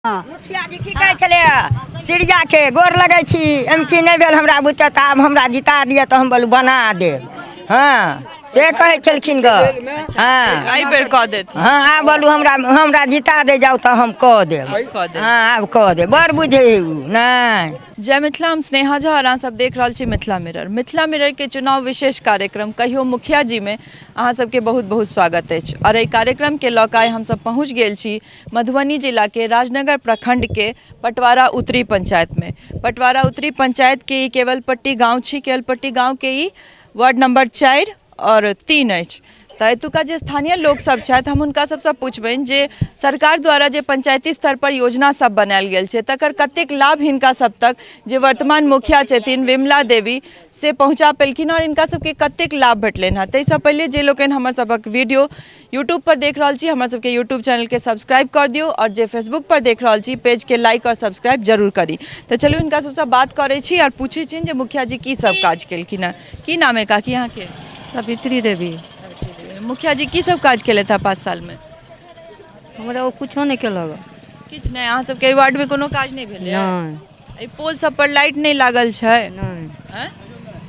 मुखिया जी की कहै छलै सीरियाके गोर लगै छी एम की नहि भेल हमरा बुते तऽ आब हमरा जिता दिअ तऽ हम बोलू बना देब। हँ, से कहै छलखिन गऽ। हँ, एहि बेर कऽ देत। हँ, आब बोलू हमरा हमरा जिता दे जाउ तऽ हम कऽ देब। कऽ देब। हँ, आब कऽ देब। बड़ बुझै है उ नहि। जय मिथिला, हम स्नेहा झा और अहाँ सब देख रहल छी मिथिला मिरर। मिथिला मिरर के चुनाव विशेष कार्यक्रम कहियो मुखिया जी में अहाँ सबके बहुत बहुत स्वागत अछि। और एहि कार्यक्रम के लऽ कऽ आइ हम सब पहुँच गेल छी मधुबनी जिला के राजनगर प्रखंड के पटवारा उत्तरी पंचायत में। पटवारा उत्तरी पंचायत के ई केवलपट्टी गांव छी। केवलपट्टी गांव के ई वार्ड नंबर 4 और 3 अछि। तऽ एतुका जे स्थानीय लोक सब छथि, हम हुनका सबसँ पूछबनि जे सरकार द्वारा जे पंचायती स्तर पर योजना सब बनायल गेल छै तकर कतेक लाभ हिनका सब तक जे वर्तमान मुखिया छथिन विमला देवी से पहुँचा पेलखिन और हिनका सबके कतेक लाभ भेटलनि हँ। ताहिसँ पहिले जे लोकनि हमर सबक वीडियो यूट्यूब पर देख रहल छी, हमर सबके यूट्यूब चैनल के सब्सक्राइब कर दियौ और जे फेसबुक पर देख रहल छी पेज के लाइक और सब्सक्राइब जरूर करी। तऽ चलू हिनका सबसँ बात करै छी और पूछै छियनि जे मुखिया जी की सब काज केलखिन हँ। की नाम है काकी अहाँके? सावित्री देवी। मुखिया जी की सब काज केलथि हँ 5 साल में? हमरा ओ कुछो नहि केलक। किछु नहि? अहाँ सबके एहि वार्ड में कोनो काज नहि भेलै? नहि। एहि पोल सब पर लाइट नहि लागल छै? नहि। आँय?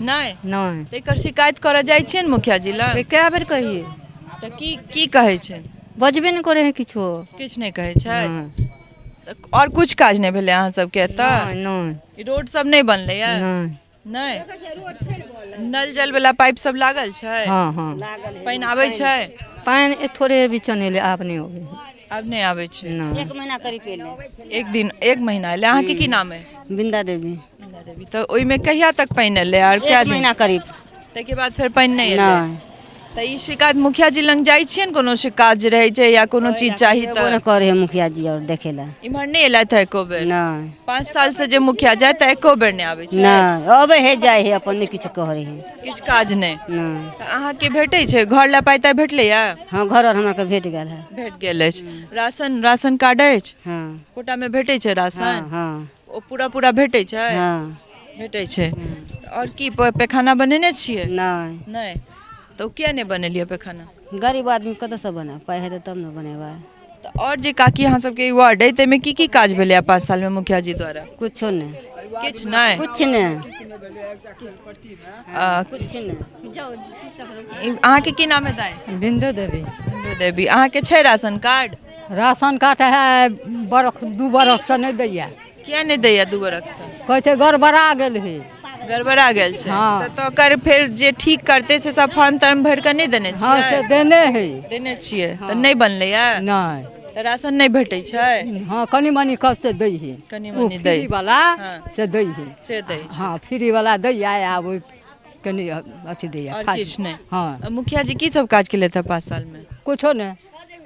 नहि? नहि। तऽ एकर शिकायत करऽ जाइ छियै ने मुखिया जी लग? कए बेर कहियै। तऽ की की कहै छै? बजबे नहि करै है किछो। किछु नहि कहै छै? नहि। तऽ आओर किछु काज नहि भेलै अहाँ सबके एतऽ? नहि, नहि। ई रोड सब नहि बनलै या? नहि। नहि। नल जल वाला पाइप सब लागल छै? हँ, हँ। पानि आबै छै? पानि एक थोड़े बीचन एलै, आब नहि अबै है। आब नहि आबै छै? नहि। 1 महीना करीब एलै। एक दिन, 1 महीना एलै। अहाँके की नाम है? बिंदा देवी। बिंदा देवी। तऽ ओहिमे कहिया तक पानि एलै आर कए 1 दिन? महीना करीब। ताहिके बाद फेर पानि नहि एलै? नहि। तऽ ई शिकायत मुखिया जी लग जाइ छियै ने, कोनो शिकायत जे रहै छै या कोनो चीज चाही तऽ तऽ नहि करै है मुखिया जी और देखे ला। इम्हर नहि एलथि एको बेर? नहि। 5 साल से जे मुखिया जाय तऽ एको बेर नहि आबै छै? नहि, अबै है जाइ है अपन, नहि किछु कहै है। किछु काज नहि? नहि। तऽ अहाँके भेटै छै घर लए पाइ ताइ भेटलै या? हँ, घर आर हमरा के भेट गेल है। भेट गेल अछि। राशन, राशन कार्ड अछि? हँ। कोटा मे भेटै छै राशन? हँ, हँ। ओ पूरा पूरा भेटै छै? हँ। भेटै छै। आओर की पैखाना बनेने छियै? नहि। नहि। तऽ ओ किया नहि बनेलियै पैखाना? गरीब आदमी कतऽसँ बनाब, पाइ हेतै तब ने बनेबै। तऽ आओर जे काकी अहाँ सबके ई वार्ड अइ ताहिमे की की काज भेलैए 5 सालमे मुखिया जी द्वारा? कुछो नहि। किछु नहि? किछु नहि। किछु नहि। अहाँके की नाम है दाइ? बिंदु देवी। बिंदु देवी। अहाँके छै राशन कार्ड? राशन कार्ड है बरख 2 बरखसँ नहि दैया। किया नहि दैया 2 बरखसँ? कहै छै गड़बड़ा गेल है। गड़बड़ा गेल छै। हँ। तऽ ओकर फेर जे ठीक करतै से सब फॉर्म तार्म भरि कऽ नहि देने हँ, छियै? से देने है। देने छियै तऽ नहि बनलैया? नहि। तऽ राशन नहि भेटै छै? हँ, कनि मनि कऽ से दै है। कनि ओ मनि दै। फ्री वाला हँ। से दै है। से दै छै। हँ, फ्री वाला दैया, आब ओहि कनि अथी दैया। आओर किछु नहि? हँ। मुखिया जी की सब काज केलथि हँ 5 सालमे? कुछो नहि।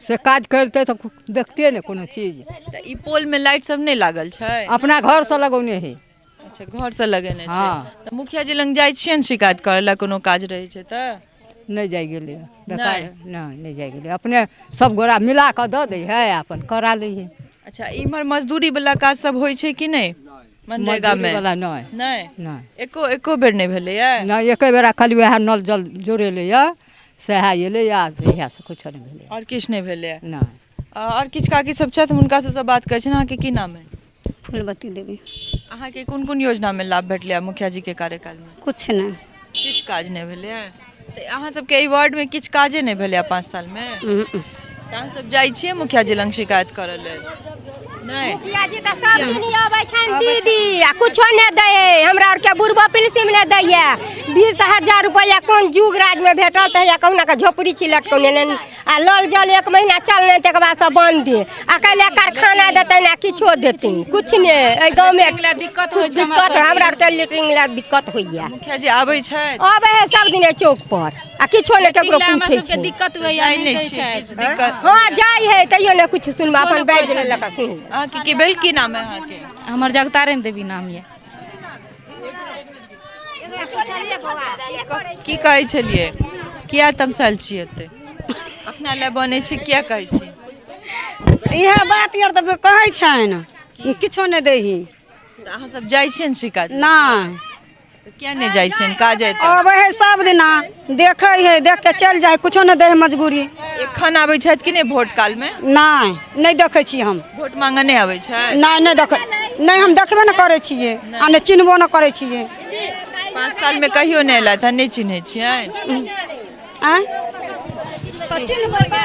से काज करितै तऽ देखतियै ने कोनो चीज। तऽ ई पोलमे लाइट सब नहि लागल छै? अपना घरसँ लगौने है। अच्छा, घरसँ लगेने छै। हँ। तऽ मुखिया जी लग जाइ छियै ने शिकायत करै लए कोनो काज रहै छै तऽ? नहि जाइ गेलै बेकार। नहि, नहि जाइ गेलै। अपने सब गोरा मिला कऽ दऽ दै है, अपन करा लै है। अच्छा, इम्हर मजदूरी वाला काज सब होइ छै कि नहि मनरेगा मे? वाला नहि। नहि? नहि। एको एको बेर नहि भेलैया? नहि, एके बेरा खाली वएह नल जल जोड़ेलैया सएह एलैया, इएह से किछो नहि भेलैया। आओर किछु नहि भेलैया? नहि। आओर किछु काकी सब छथि, हुनका सबसँ बात करै छियनि। अहाँके की नाम है? फूलवती देवी। अहाँके कोन कोन योजनामे लाभ भेटलै मुखिया जी के कार्यकालमे? किछु नहि। किछु काज नहि भेलैया? तऽ अहाँ सबके एहि वार्डमे किछु काजे नहि भेलैया 5 सालमे? तऽ अहाँ सब जाइ छियै मुखिया जी लग शिकायत करऽ लेल? नहि। मुखिया जी तऽ सब दिन अबै छनि दीदी आ कुछो नहि दै है। हमरा आरके बुढ़बो पेंशन नहि दैया। 20,000 रुपैआ कोन जुग राजमे भेटल तऽ हैया कहुना कऽ झोपड़ी छी लटकौने ने, आ लल जल 1 महीना चललै तकर बाद सब बन्द। आ काल्हि कारखाना देतनि आ किछो देथिन किछु नहि। एहि गाँवमे दिक्कत होइ छै, दिक्कत हमरा आरके लेटरिंग लए दिक्कत होइया। मुखिया जी आबै छथि? अबै है सब दिन चौक पर आ किछो नहि ककरो पूछै छै। दिक्कत होइया, जाइ नहि नहि दै छियै छथि। किछु दिक्कत? हँ, जाइ है तैयो नहि किछु सुनबा, अपन बाजि लेलक आ सुन। अहाँके की भेल? की नाम है अहाँके? हमर जगतारण देवी नाम यऽ। की कहै छलियै? किया तमसायल छियै एते? अपना लए बनै छै किया कहै छी? इएह बात आर तऽ कहै छनि, किछो नहि दै ही। तऽ अहाँ सब जाइ छियै ने शिकायत? नहि। तऽ किया नहि जाइ छियनि काज एतऽ? अबै है सब दिना, देखै है, देख के चलि जाइ है, कुछो नहि दै है मजबूरी। एखन आबै छथि कि नहि भोट कालमे? नहि, नहि देखै छी हम। भोट मांगऽ नहि आबै छै? नहि, नहि देखै, नहि हम देखबे नहि करै छियै आ नहि चिन्हबो नहि करै छियै। 5 सालमे कहियो नहि एलथि हँ, नहि चिन्है छियनि? आँय?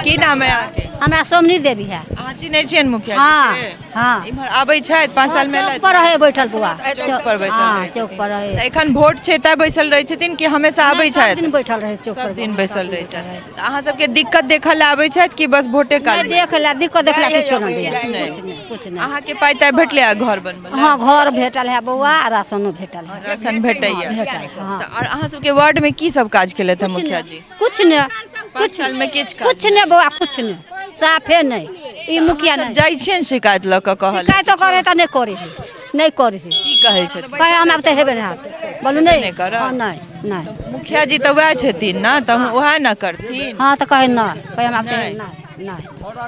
की नाम है अहाँके? हमरा सोमनी देवी है। अहाँ चिन्है छियनि मुखिया जी हाँ, के? हाँ। इम्हर आबै छथि 5 साल मे? चौक पर रहे बैठल बुआ। चौक पर बैसल हाँ, रहै चौक पर रहे। तऽ एखन भोट छै तैं बैसल रहै छथिन कि हमेशा आबै सब छथि? दिन बैठल रहे चौक पर। सब दिन बैसल रहै छथि। तऽ अहाँ सबके दिक्कत देखऽ लए आबै छथि कि बस भोटे काल? नहि, देख ले, दिक्कत देख ले, किछो नहि दैया। किछु नहि। कुछ नहि, कुछ नहि। अहाँके पाइ ताइ भेटलै आ घर बनबै लए? हाँ, घर भेटल है बौआ, आ राशनो भेटल है। राशन भेटैया? भेटल, हाँ। तऽ आओर अहाँ सबके वार्ड मे की सब काज केलथि हँ मुखिया जी? कुछ नहि। 5 साल मे किछु काज? कुछ नहि बौआ, कुछ नहि, साफे नहि ई मुखिया नहि। जाइ छियनि शिकायत लऽ कऽ कहल? शिकायतो करे तऽ नहि करे है, नहि करे है। की कहै छथिन? कहे हमरा तऽ हेबे नहि हैत। बोलू नहि। नहि करब? हाँ, नहि नहि। मुखिया जी तऽ वएह छथिन ने, तऽ वएह ने करथिन। हाँ, तऽ कहे नहि, कहे हमरा तऽ नहि नहि।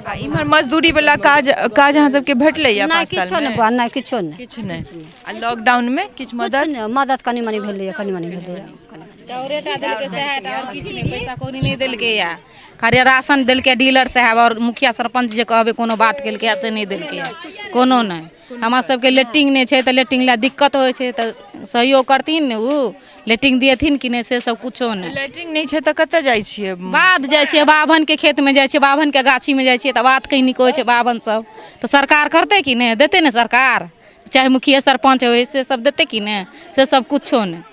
आ इम्हर मजदूरी वाला काज काज अहाँ सबके भेटलैया नहि। 5 साल किछो नहि मे? बौआ, नहि, किछो नहि। किछु नहि। आ लॉकडाउन मे किछु मदद मदद? नहि, मदद कनि मनि भेलैया, कनि मनि भेलैया। चाउरे टा देलकै सएह टा, आओर किछु नहि। पैसा कौड़ी नहि देलकै या, खाली राशन देलकै डीलर साहेब। आओर मुखिया सरपञ्च जे कहबै कोनो बात केलकै से नहि देलकै कोनो नहि। हमरा सबके लेट्रिन नहि छै, तऽ लेट्रिन लए दिक्कत होइ छै, तऽ सहयोग करथिन ने, ओ लेट्रिन दिएथिन कि नहि, से सब कुछो नहि। लैट्रिन नहि छै तऽ कतऽ जाइ छियै? बाध जाइ छियै, बाभनके खेतमे जाइ छियै, बाभनके गाछीमे जाइ छियै, तऽ बात कहीं नीक होइ छै बाभन सब। तऽ सरकार करतै कि नहि? देतै ने सरकार, चाहे मुखिया सरपञ्च होइ, से सब देतै कि नहि? से सब कुछो नहि।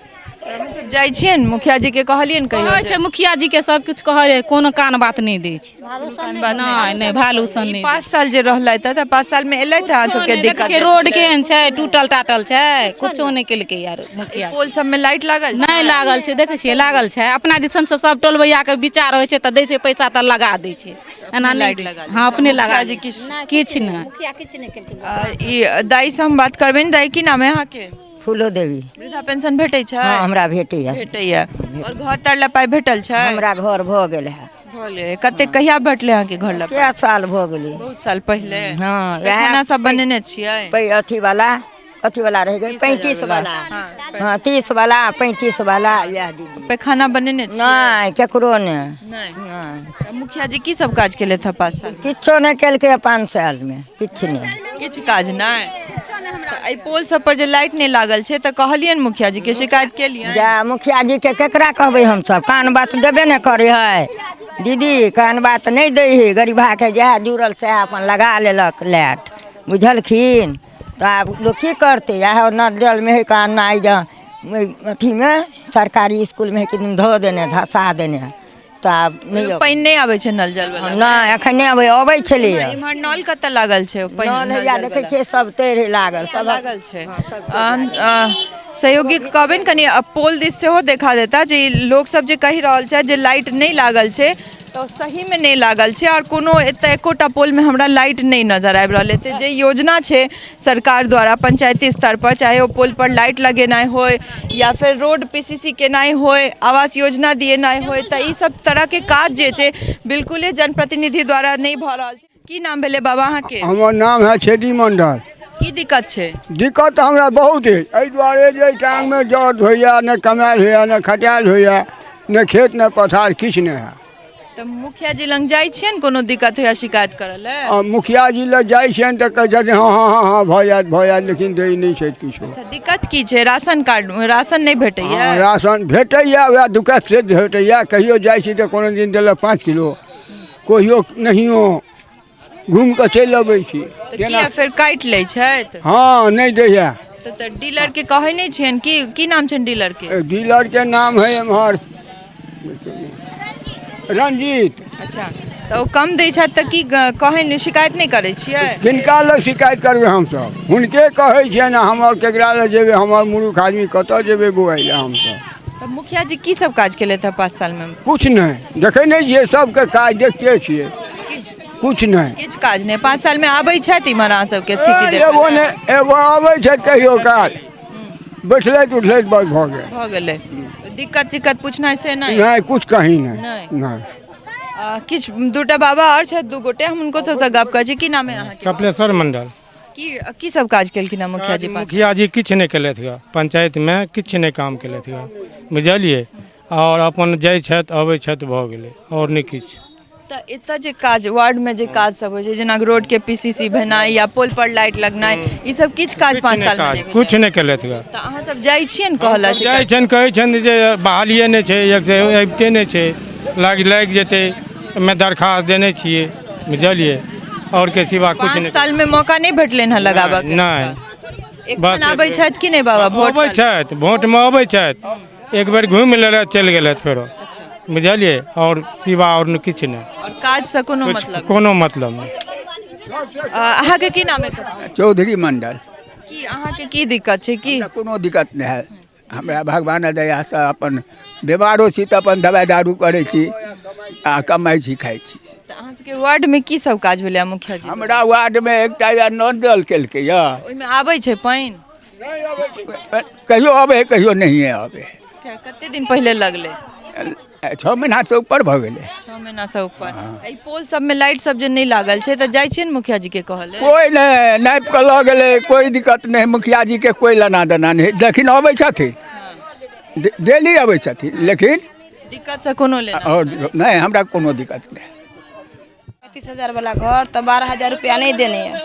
सब जाइ छियनि मुखिया जी के कहलियनि कहियो? कहै छै मुखिया जी के, सब किछु कहै, कोनो कान बात नहि दै छै। नहि नहि, भालू सन ई नहि। 5 साल जे रहलथि तऽ 5 साल मे एलथि अहाँ सबके देखै दिक्कत? छियै रोड केहन छै, टूटल टाटल छै, कुछो नहि केलकै यार मुखिया। पोल सब मे लाइट लागल छै? नहि लागल छै। देखै छियै, लागल छै। अपना दिसन से सब टोलबैया के विचार होइ छै तऽ दै छै पैसा, तऽ लगा दै छै, एना नहि लाइट दै छै। लगा दै हँ, अपने लगा मुखिया जी दै किछु छै। किछु नहि। मुखिया किछु नहि केलकै। ई दाइ से हम बात करबनि। दाइ, की नाम है अहाँके? फूलो देवी। वृद्धा पेंशन भेटै छै? हँ, हमरा भेटैया। भेटैया। और घर तर लए पाइ भेटल छै? हमरा घर भऽ गेल है। भऽ गेलै। कते कहिया भेटलै अहाँके घर लए पाइ? कए साल भऽ गेलै। बहुत साल पहिले? हँ, वएह। खाना सब बनेने छियै? पै अथी वाला, अथी वाला रहि गेल, 35 वाला। हँ, 30 वाला, 35 वाला, इएह दीदी। पैखाना बनेने छियै? नहि, केकरो नहि। नहि? नहि। तऽ मुखिया जी की सब काज केलथि हँ 5 साल? किछो नहि केलकै 5 सालमे, किछु नहि। किछु काज नहि। तऽ एहि पोल सब पर जे लाइट नहि लागल छै, तऽ कहलियनि मुखिया जी के, शिकायत केलियनि? जा मुखिया जी के केकरा कहबै हमसब? कान बात देबे नहि करै है दीदी, कान बात नहि दै है। गरीबाके जएह जुड़ल सएह अपन लगा लेलक लाइट, बुझलखिन? तऽ आब लोक की करतै? इएह नल जलमे है कान आइ जा अथीमे, सरकारी इसकुलमे है कि धऽ देने, धसा देने, तऽ आब नहि। पानि नहि आबै छै नल जल वाला? नहि, एखन नहि अबै, अबै छलैए। इम्हर नल कतऽ लागल छै पानि? नल हैया जल देखै वाला? छियै, सब तैरे लागल सब। लागल छै। हम सहयोगी के कहबनि कनि पोल दिस सेहो देखा देता जे ई लोकसब जे कहि रहल छथि जे लाइट नहि लागल छै, तऽ सहीमे नहि लागल छै। आओर कोनो एतऽ एकोटा पोलमे हमरा लाइट नहि नजर आबि रहल एतै। जे योजना छै सरकार द्वारा पंचायती स्तर पर, चाहे ओ पोल पर लाइट लगेनाइ होय या फेर रोड पीसीसी केनाइ होय, आवास योजना दिएनाइ होय, तऽ ई सब तरहके काज जे छै बिल्कुले जनप्रतिनिधि द्वारा नहि भऽ रहल छै। की नाम भेलै बाबा अहाँके? हमर नाम है छेदी मंडल। की दिक्कत छै? दिक्कत तऽ हमरा बहुत अछि, एहि दुआरे जे एहि टाइममे दर्द होइए, नहि कमायल होइए, नहि खटायल होइए, नहि खेत, नहि पथार, किछु नहि है। तऽ मुखिया जी लग जाइ छियनि कोनो दिक्कत होइया शिकायत करऽ लए? आ मुखिया जी लग जाइ छियनि तऽ कहै छथिन हँ हँ हँ हँ, भऽ जायत, भऽ जायत, लेकिन दै नहि छथि किछो। अच्छा, दिक्कत की छै? राशन कार्ड, राशन नहि भेटैया? हँ, राशन भेटैए, उएह दुकान से भेटैए। कहियो जाइ छी तऽ कोनो दिन देलक 5 किलो, कहियो नहियो, घूमि कऽ चलि अबै छी। तऽ किया फेर काटि लै छथि? हँ, नहि दैए। तऽ डीलर के कहै नहि छियनि? की की नाम छनि डीलर के? डीलर के नाम है एम्हर रंजीत। अच्छा, तऽ ओ कम दै छथि तऽ की कहै नहि, शिकायत नहि करै छियै? किनका लग शिकायत करबै हमसभ? हुनके कहै छियनि। हम आओर केकरा लग जेबै? हमर मुरुख आदमी कतऽ जेबै बौआइ लए हमसभ? तऽ मुखिया जी की सब काज केलथि हँ 5 सालमे? किछु नहि। देखै नहि छियै? सबके काज देखते छियै, किछु नहि। किछु काज नहि। 5 सालमे आबै छथि इम्हर अहाँ सबके स्थिति देखै? एगो नहि, एगो अबै छथि कहियो काल, बैठलथि उठलथि, बस भऽ गेल। भऽ गेलै। दिक्कत तिक्कत पूछनाइ से नहि? नहि, किछु कहीं नहि। नहि। नहि। किछु दूटा बाबा आओर छथि, दू गोटे, हम हुनको सबसँ गप करै छी। की नाम है अहाँके? कपिलेश्वर मंडल। की की सब काज केलखिन हँ मुखिया जी पास? मुखिया जी किछु नहि केलथि गऽ, पंचायतमे किछु नहि काम केलथि गऽ, बुझलियै? आओर अपन जाइ छथि अबै छथि, भऽ गेलै, आओर नहि किछु। तऽ एतऽ जे काज वार्डमे जे काज सब होइ छै, जेना रोडके पीसीसी भेनाइ या पोल पर लाइट लगनाइ, ई सब किछु काज 5 सालमे नहि भेलै? किछु नहि केलथि गऽ। तऽ अहाँ सब जाइ छियै ने कहला? जाइ छनि, कहै छनि जे बहालिए नहि छै, एक से अबिते नहि छै, लागि लागि जेतै, ओहिमे दरखास्त देने छियै, बुझलियै? आओर के सिवा किछु 5 नहि। सालमे मौका नहि भेटलनि हँ लगाबऽके? नहि। एखन आबै छथि कि नहि बाबा वोट? अबै छथि, भोटमे अबै छथि, एक बेर घुमि लेलथि, चलि गेलथि फेरो, बुझलियै? आओर सिवा आओर किछु नहि। आओर काजसँ कोनो मतलब? कोनो मतलब नहि। अहाँके की नाम है? चौधरी मंडल। की अहाँके की दिक्कत छै? की कोनो दिक्कत नहि है हमरा, भगवान दयासँ अपन बीमारो छी तऽ अपन दवाइ दारू करै छी आ कमाइ छी खाइ छी। तऽ अहाँ सबके वार्डमे की सब काज भेलै मुखिया जी? हमरा वार्डमे एकटा यऽ नल जल केलकै यऽ। ओहिमे आबै छै पानि? कहियो अबै है, कहियो नहिए अबै है। कते दिन पहिले लगलै? 6 महीनासँ ऊपर भऽ गेलै। 6 महीनासँ ऊपर। एहि पोल सबमे लाइट सब जे नहि लागल छै तऽ जाइ छियै ने मुखिया जी के कहल? कोइ नहि नापि कऽ लऽ गेलै, कोइ दिक्कत नहि, मुखिया जी के कोइ लेना देना नहि, लेकिन अबै छथिन, डेली अबै छथिन, लेकिन दिक्कतसँ कोनो लेना आओर नहि, हमरा कोनो दिक्कत नहि। 35,000 वाला घर तऽ 12,000 रुपया नहि देने यऽ।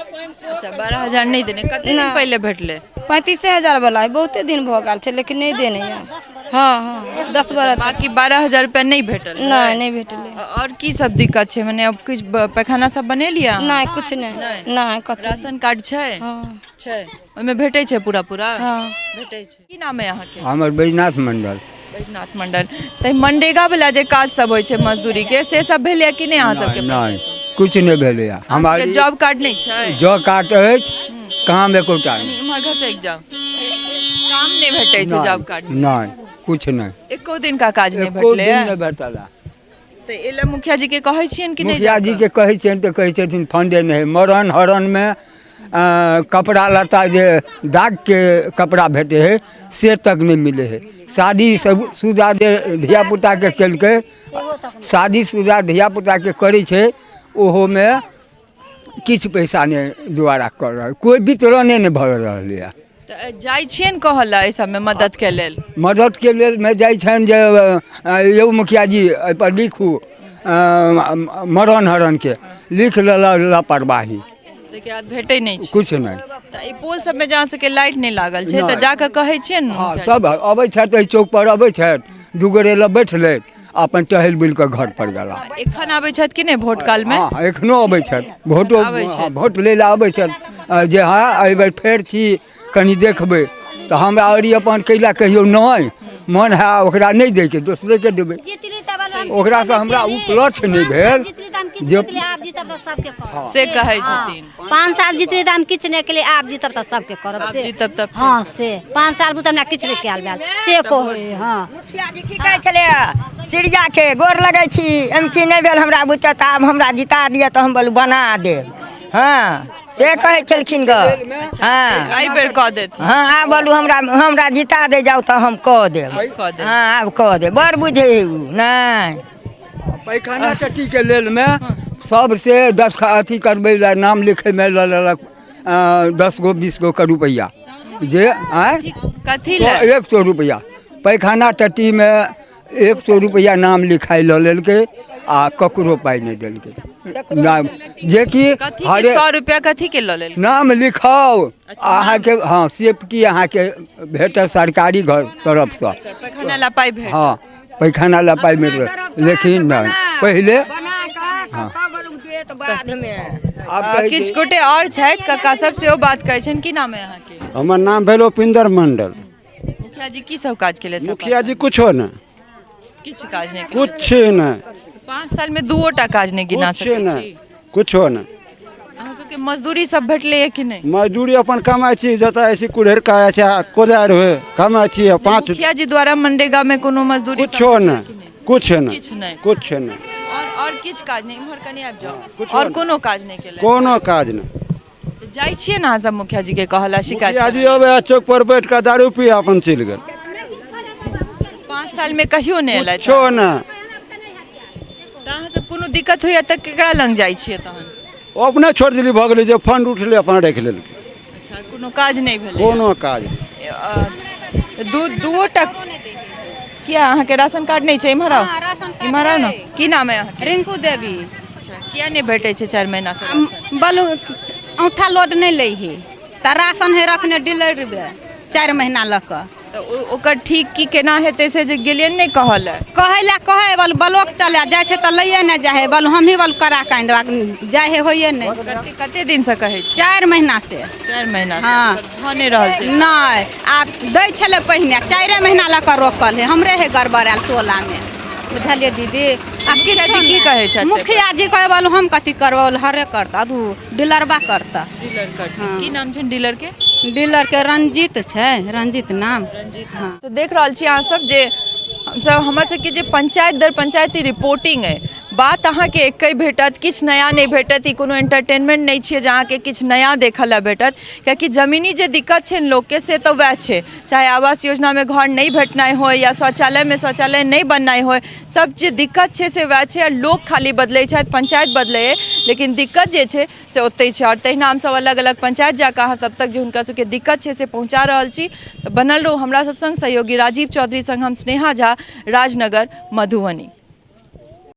अच्छा, 12,000 नहि देने। कते दिन पहिले भेटलै? 35,000 वाला है, बहुते दिन भऽ गेल छै, लेकिन नहि देने यऽ। हँ हँ, 10 बरस। बाकी 12,000 रुपया नहि भेटल? नहि, नहि भेटलै। आओर की सब दिक्कत छै? मने अब किछु पैखाना सब बनेलियै अहाँ? नहि, किछु नहि, नहि, कथी। राशन कार्ड छै? हँ छै। ओहिमे भेटै छै पूरा पूरा? हँ भेटै छै। की नाम है अहाँके? हमर बैजनाथ मंडल। बैजनाथ मंडल। तऽ मनरेगा वाला जे काज सब होइ छै मजदूरी के, से सब भेलै कि नहि अहाँ सबके? नहि, किछु नहि भेलैए। हमरा जॉब कार्ड नहि छै? जॉब कार्ड अछि, काम एकोटा नहि। इम्हर घसकि जाउ। काम नहि भेटै छै जॉब कार्ड? नहि, किछु नहि। एको दिन का काज नहि एको भेटलै? दिन नहि भेटल। तऽ एहि लए मुखिया जी के कहै छियनि कि नहि? मुखिया जी के कहै छियनि तऽ कहै छथिन फंडे नहि। मरण हरणमे कपड़ा लत्ता जे दागके कपड़ा भेटै हइ से तक नहि मिलै हइ। शादी सब सुदा जे धियापुताके केलकै, शादी सुदा धियापुताके करै छै, ओहोमे किछु पैसा नहि दुआरा कऽ रहल, कोइ वितरणे नहि भऽ रहलैए। तऽ जाइ छियनि कहऽ लए एहि सबमे मददके लेल? मददके लेल जाइ छनि जे यौ मुखिया जी एहिपर लिखू, मरण हरणके लिख लेलक, लापरवाही। ताहिके बाद भेटै नहि छै? किछु नहि। तऽ एहि पोल सबमे जहाँ सबके लाइट नहि लागल छै तऽ जाकऽ कहै छियनि? हँ, सब अबै छथि, एहि चौक पर अबै छथि, दू गोरे लग बैठलथि, अपन टहलि बुलि कऽ घर पर गेला। एखन आबै छथि कि नहि भोट कालमे? हँ, एखनो अबै छथि, भोटो भोट लै लए अबै छथि जे हँ एहिबेर फेर छी, कनि देखबै तऽ हमरा आओर ई अपन कैला कहियौ नहि मन है ओकरा नहि दैके, दोसरेके देबै, ओकरासँ हमरा उपलक्ष्य नहि भेल जे से कहै छथिन। 5 साल जीतली तऽ हम किछु नहि केलियै, आब जीतब तऽ सबके करब। आब से जीतब तऽ? हँ, से 5 साल बुते हमरा किछु नहि कयल भेल से कहै। हँ, मुखिया जी की कहै छलै? सिरियाके गोर लगै छी, एम की नहि भेल हमरा बुते तऽ आब हमरा जिता दिअ तऽ हम बोलू बना देब। हँ, से कहै छलखिन गऽ। हँ, एहि बेर कऽ देत? हँ, आब बोलू हमरा हमरा जिता दे जाउ तऽ हम कऽ देब। कऽ देब। हँ, आब कऽ देब। बड़ बुझै है उ नहि। पैखाना टट्टीके लेल सबसे 10 अथी करबै लए नाम लिखैमे लऽ लेलक 10 गो 20 गो के रुपैआ जे आँय कथी लए? 100 रुपैआ पैखाना टट्टीमे 100 रुपैआ नाम लिखाइ लऽ लेलकै आ ककरो पाइ नहि देलकै नाम जेकि कथी के? हरे 100 रुपया कथी के लऽ लेलकै? नाम लिखाउ अहाँके, हँ, सेफ्टी अहाँके भेटत सरकारी घर तरफसँ। पैखाना ला पाइ भेट? हँ, पैखाना लए पाइ भेटत, लेकिन नहि पहिले। हँ, आब कहै किछु गोटे आओर छथि, कक्का सब सेहो बात करै छनि। की नाम है अहाँके? हमर नाम भेल उपिन्दर मंडल। मुखिया जी की सब काज केलथि? मुखिया जी कुछो नहि। किछु काज नहि? कुछ नहि। 5 साल मे 2टा काज नहि गिना कुछ सकै नहि छी? कुछो नहि। अहाँ सबके मजदूरी सब भेटलै कि नहि? मजदूरी अपन कमाइ छी, जतऽ जाइ छी कुड़हरि काज छै, कोदारि होइ कमाइ छी 5। मुखिया जी द्वारा मनरेगा में कोनो मजदूरी सब कुछो भेटलै नहि कि नहि? कुछ नहि। किछु नहि? कुछ नहि। और किछु काज नहि? इम्हर कनि आबि जाउ। कुछो और नहि। कोनो काज नहि केलथि? कोनो काज नहि। तऽ जाइ छियै ने अहाँ सब मुखिया जी के कहला शिकायत? मुखिया जी अबै है चौक पर बैठ कऽ दारू पी अपन चलि गेल। 5 साल में कहियो नहि एलथि? कुछो नहि। तऽ अहाँ सब कोनो दिक्कत होइया तऽ केकरा लग जाइ छियै तहन? ओ अपने छोड़ि देली, भऽ गेलै, जे फंड उठलै अपन राखि लेलकै। अच्छा, कोनो काज नहि भेलै? कोनो काज। दू दूओ टा किया? अहाँके राशन कार्ड नहि छै? इम्हर आउ, इम्हर आउ ने। की नाम है अहाँके? रिंकू देवी। किया नहि भेटै छै 4 महीना से राशन? बलू औंठा लोड नहि लै है तऽ राशन है रखने डीलरमे 4 महीना लऽ कऽ। तऽ ओकर ठीक की केना हेतै से जे गेलियै नहि कहल? कहै लए कहै बल ब्लॉक चले जाइ छै तऽ लैए नहि जाइ है। बल हमही बल करा कऽ आनि देबा जाइ है, होइए नहि। कते कते दिनसँ कहै छी? 4 महीना से। 4 महीना से? हँ। भऽ नहि रहल छै? नहि, आ दै छलै पहिने, 4 महीना लऽ कऽ रोकल है। हमरे है गड़बड़ायल टोलामे, बुझलियै दीदी? आ मुखिया जी की कहै छथि? मुखिया जी कहै बल हम कथी करबै, हरे करता, दू डीलरबा करता। डीलर करतै। की नाम छनि डीलर के? डीलर के रंजीत छै, रंजीत नाम। हँ। तऽ देख रहल छी अहाँ सब जे हमसब हमर सबके जे पंचायत दर पंचायती रिपोर्टिंग अइ, बात अहाँके एके भेटत, किछु नया नहि भेटत। ई कोनो एंटरटेनमेंट नहि छियै जे अहाँके किछु नया देखऽ लए भेटत, कियाकि जमीनी जे दिक्कत छै ने लोकके से तऽ वएह छै, चाहे आवास योजनामे घर नहि भेटनाइ होइ या शौचालयमे शौचालय नहि बननाइ होइ, सब जे दिक्कत छै से वएह छै। आओर लोक खाली बदलै छथि, पंचायत बदलै अइ, लेकिन दिक्कत जे छै से ओतहि छै। आओर तहिना हमसब अलग अलग पंचायत जाकऽ अहाँ सब तक जे हुनका सबके दिक्कत छै से पहुँचा रहल छी। तऽ बनल रहू हमरा सब संग। सहयोगी राजीव चौधरी संग हम स्नेहा झा, राजनगर, मधुबनी।